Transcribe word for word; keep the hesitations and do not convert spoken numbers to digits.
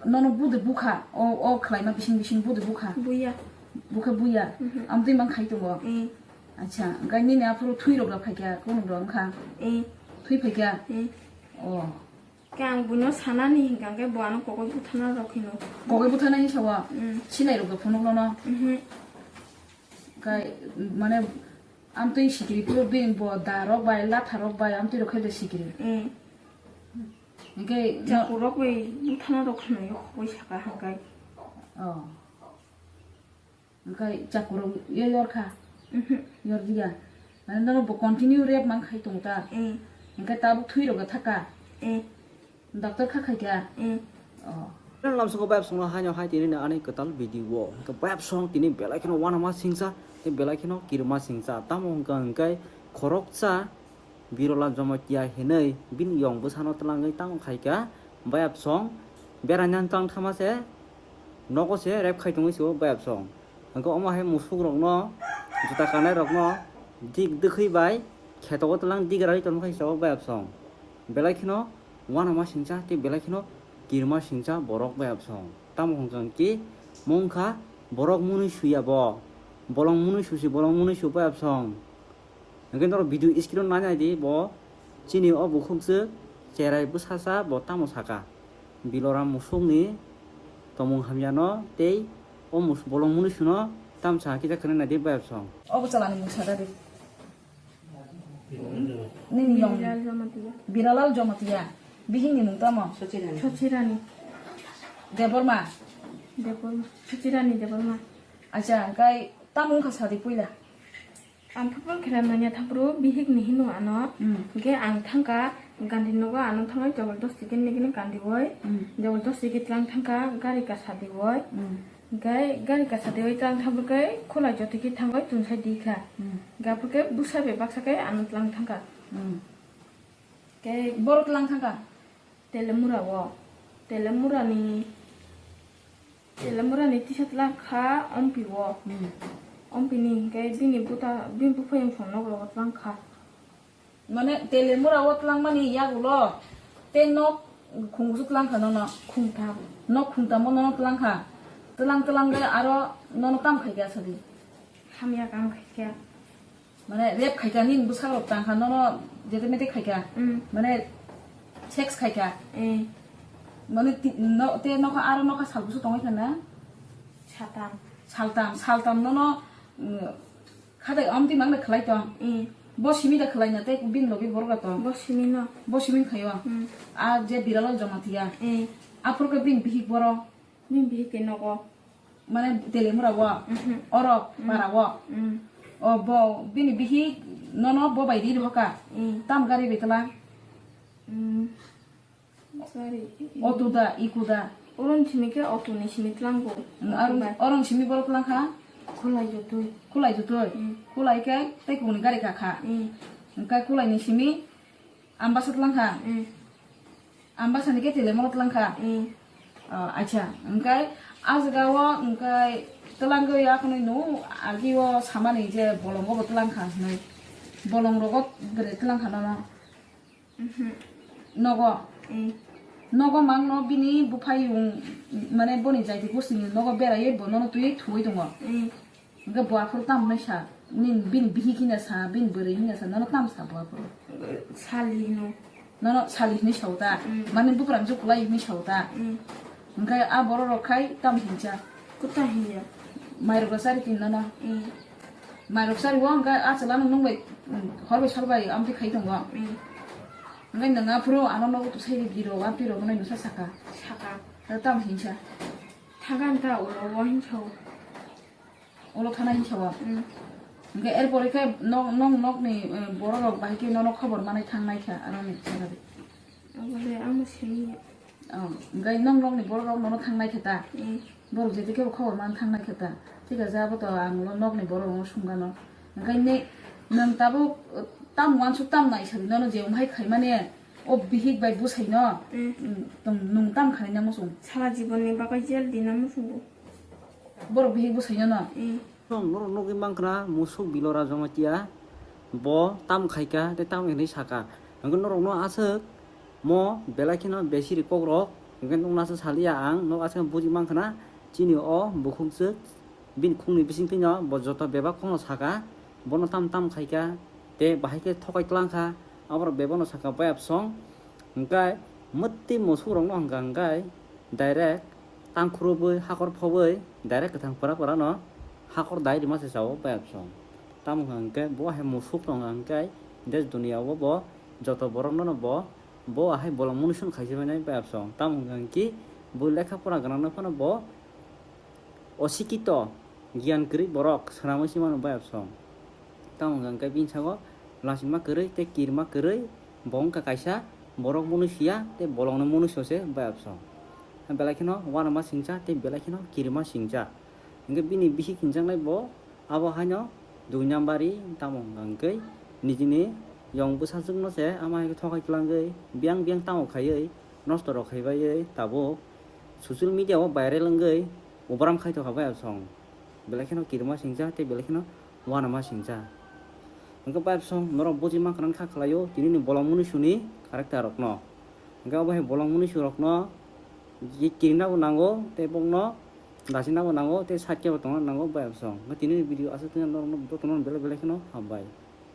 Nono bude bukha, o, o khlaima bising bising bude bukha. Buya. Bukha buya. Mhm. Amtwi mang khai tongo. Eh. Acha, hwnkhe nini aphuru thwi rok phaikha, kunu rok wngkha. Eh. Thwi phaikha. Eh. O. Khe ang buino sanani hinkha khe bo ano kokoi buthana rok hino. Kokoi buthana hinwi sawa. Mm. Sinai rok phunuk nono. Mhm. Kai mane amtwi sikiri puro bini bo da rok bai, latha rok bai, amtwi rok khai de sikiri. Mm. Hwnkhe no- Chakurok bai buthana rok khwnaio khogoi saka hwnkhe. Oh. Hwnkhe chakurok yo yor kha? Mhm. Yor diya. Mane nono bo continue rep man khai tong ta. Mm. Hwnkhe tabuk thwi rok thaka. Mm. Doctor kha khai kha? Mm. Oh. Lamsongo bayap songno haino hai tini ani kwtal video o. Hwnkhe bayap song tini belai kheno wanama singsa, tei belai kheno kirima singsa. Tamo hwnkha hwnkhe khoroksa Birola Jamatia hinwi bini yong bwsano twlangwi tamo khaikha, bayap song beraina twlang thama se nogo se rep khai tongwi se o bayap song. Hwnkhe omo hai musuk rokno, juta kanai rokno dik dwkhwi bai kheto o twlang dik rwi tongkha se o bayap song. Belai kheno wanama singcha tei belai kheno kirima singcha borok bayap song. Tamo hwnkha hwnkhe mungkha borok mwnwi suya bo, bolong mwnwi susi bolong mwnwi su bayap song. Hwnkhe norok video screen o nai nai di, bo chini o bukhukjwk cherai bwsasa bo tamo saka. Biloram musukni tongmung hamyano tei o mus-, bolong mwnwi suno tamo saka kisa khwnwi nai di bayap song. Obo chalani mung sada di. Nini yong Bilalal Jamatia. Biralal Jamatia. Bihikni mung tamo? Sochirani. Sochirani. Debbarma. Debbarma. Sochirani Debbarma. Acha, hwnkhe tamo wngkha sadi puila? Ang football khela nanya thangphuru bihik ni hino ano. Mm. Hwnkhe ang thangkha Gandhi nogo ano thangwi jabardasti khe nigini Gandhi oi. Mm. Jabardasti khe tlang thangkha gari kasa di oi. Mm. Hwnkhe gari kasa di oi tlang thangphuru khe khulai jotoi khe thangwi tunsai di kha. Mm. Hwnkhe aphuru khe bwsa bai baksa khe ano tlang thangkha. Mm. Khe borok tlang thangkha? Telemura o. Telemura ni Telemurani tisa tlang kha ompi o. Hmm. Ompini hwnkhe bini buta, bini buphayung song nok rogo tlang kha. Mane Telemura o tlang mani yagulo tei nok khungsu tlang kha nono? Khungtham. Nok khungtham o nono tlang kha. Tlang tlang de aro nono tam khai kha sadi? Hamya kam khai kha. Mane rape khaikha nini bwsarok tangkha nono jete mete khaikha. Mm. Mane sex khaikha. Eh. Mane ti-, no, te nokha aro nokha sal bwswk tongwi khana? Saltam. Saltam, saltam nono, mm, khatai amtwi mangda khlai tong. Eh. Bo simi da khlai na tei bini logi borok da tong. Bo simi no. Bo simi khaio. Mm. A je Biralal Jamatia. Eh. Aphuru khe bini bihik borok. Bini bihik khe nogo. Mane Telemura o, mhm, oro, mm, para o. Mm. O bo bini bihik nono bo bai ri roka. Mm. Tam gari betla. Mm. Sorry. Auto da, iko da. Oron simi khe auto ni simi tlango. Mm, arong, bai. Orong simi borok tlang kha? Khulai jotoi. Khulai jotoi. Mm. Khulai khe tei kuni gari ka kha. Mm. Hwnkhe khulai ni simi Ambasa tlang kha? Mm. Ambasa ni khe Telemura tlang kha? Mm. Oh, acha. Hwnkhe a jaga o hwnkhe twlangwi akhonwi no agi o samani je bolongo bo tlang kha hinwi. Bolong rogo bwrwi tlang kha nono? Mhm. Nogo? Mm. Nogo mang no bini buphayung mane boni jaiti gosini nogo beraiwi bo nono twi thuwi tongo. Mm. Hwnkhe bo aphuru tamo hinwi sa, nini, bini bihik hino sa, bini bwrwi hino sa, nono tamo sa bo aphuru? Sali hino. Nono sali hinwi sao ta? Mm. Mane buprang jukulai hinwi sao ta? Mm. Hwnkhe a borok rok khai tamo hinsa? Kwta hinya. Mairok rok chari tini nono? Mm. Mairok chari o hwnkhe a chwla no nwng bai, mm, hor bai sal bai amtwi khai tongo. Mm. Hwnkhe nwng aphuru ano nogo to sai di rok amtwi rok no nwsa saka? Saka. Tamo hinsa? Thagan ta ulo o hinsao. Ulo thana hinsa o. Mm. Hwnkhe er pore khe nok, nok, nokni, eh, borok rok bahai khe nono khobor manai thang nai kha, aroni thangari. Abole amo simi. Oh, hwnkhe nok, nokni borok rok nono thang nai kha ta? Mm. Borok jete khe khobor man thang nai kha ta? Thik ache, abo to ang ulo nokni borok rok no sung gano. Hwnkhe ne, nwng tabuk, eh, tam uansuk tam nai sadi nono je wng hai khai mani, o bihik bai bwsai no, mm, mm, tong, nwng tam khai na muchung. Sala jibon ni bagwi jail di na muchungo. Borok bihik bwsai no no. Mm. Norok, norok nugwi mankha na musuk Bilora Jamatia bo tam khaikha tei tam hinwi sakha. Hwnkhe norokno aswk mo belai kheno besi ri kokrok Hwnkhe nwng naso saliya ang, nwng aswk buji mankha na, chini o bukhuk swk bini khungni bisingtwino bo joto bebak kokno saka, bono tam tam khaikha, tei bahai khe thokai tlangkha, aborok bebakno saka bayapsong. Hwnkhe mwtwi musukrokno hwnkha hwnkhe direct tangkhurubwi, hakor phobwi, direct kwthang pora porano hakor dai rima se chao bayapsong. Tamo hwnkha hwnkhe bo hai musuk tongkha hwnkhe desh duniya o bo joto borokno bo, bo ahai bolong munusun khaisi bainai bayapsong. Tamo hwnkha hwnkhe bo lekha pora gwnangno phano bo osikito, giyan kwrwi borok swnamwi se mano bayapsong. Tamo hwnkha hwnkhe bini sago lasinma kwrwi tei kirima kwrwi bo wngkha kaisa borok munusia tei bolongni munusio se bayapsong. Belai kheno uanama singcha tei belai kheno kirima singcha. Hwnkhe bini bihik hinjaknai bo abo haino dui nambari, tamo hwnkha hwnkhe nijini yong bwsajwkno se ama hai khe thokai tlangwi biyang biyang tamo khaiwi nosto rok khaibaiwi tabuk social media o viral wngwi ubram khai tongkha bayapsong. Belai kheno kirima singcha tei belai kheno uanama singcha. Hwnkhe bayapsong norok buji mankha nang kha khlaio tinini bolong munisuni character rokno. Hwnkhe abo hai bolong munisung rokno kirina bo nango tei bokno dasina bo nango tei side khe bo tongna nango bayapsong. Hwnkhe tinini video aswk tongya norokno jotono belai belai kheno hambai.